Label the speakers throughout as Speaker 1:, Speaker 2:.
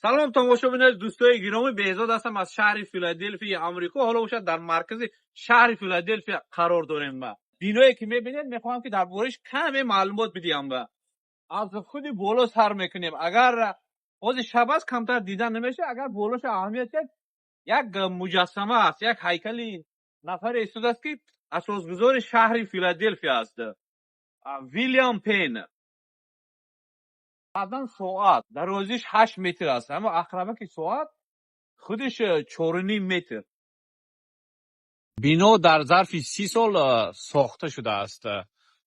Speaker 1: Салом, тамошобинони, дӯстои гиромӣ! Беҳзод ҳастам аз шаҳри Филаделфияи Амрико. Ҳоло бошад, дар маркази шаҳри Филаделфия қарор дорем. Ба биное, ки мебинед, мехоҳам, ки дар бораиш каме маълумот бидиҳам. Ба аз худи боло сар мекунем. Агар ҳозир шаб аст, камтар дида намешавад. Агар болоша аҳамият диҳед, як муҷассама аст, як ҳайкали нафаре истодааст, ки асосгузори шаҳри Филаделфия аст, Вилям Пен. Баъдан соат дарозиш 8 метр аст, аммо ақрабаки соат худиш 4,5 метр. Бино дар зарфи 30 сол сохта шудааст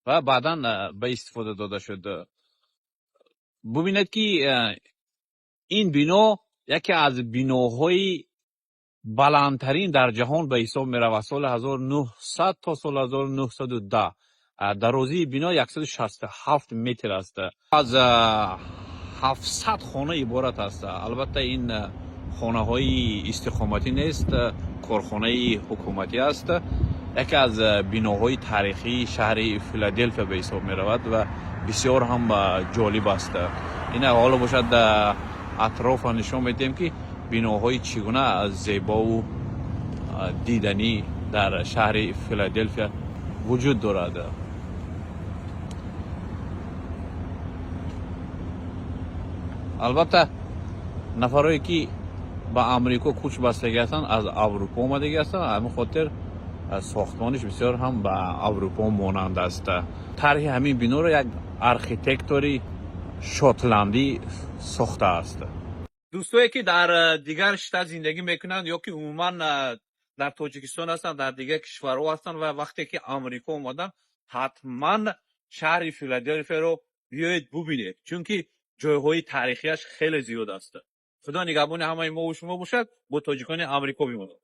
Speaker 1: ва баъдан ба истифода дода шуд. Бубинед, ки ин бино яке аз биноҳои баландтарин дар ҷаҳон ба ҳисоб меравад. Соли 1900 то соли 1910 дарозии бино 167 метр аст. Аз 700 хона иборат аст. Албатта, ин хонаҳои истиқоматӣ нест, корхонаи ҳукуматӣ аст. Яке аз биноҳои таърихии шаҳри Филаделфия ба ҳисоб меравад ва бисёр ҳам ҷолиб аст. Ина ҳоло бошад, атрофа нишон медиҳем, ки биноҳои чӣ гуна зебову диданӣ дар шаҳри Филаделфия вуҷуд дорад. Албатта, нафарое, ки ба Амрико кӯч бастагӣ ҳастанд, аз Аврупо омадагӣ ҳастанд, ҳамин хотир сохтмониш бисёр ҳам ба Аврупо монанд аст. Тарҳи ҳамин биноро як архитектори шотландӣ сохтааст. Дӯстое, ки дар дигар штат зиндагӣ мекунанд ё ки умуман дар Тоҷикистон ҳастанд, дар дигар кишварҳо ҳастанд ва вақте ки Амрико омаданд, ҳатман шаҳри Филаделфияро биёед бубинед, чунки ҷойҳои таърихиаш хеле зиёд аст. Худо нигаҳбони ҳамаи мову шумо бошад. Бо тоҷикони Амрико бимонад.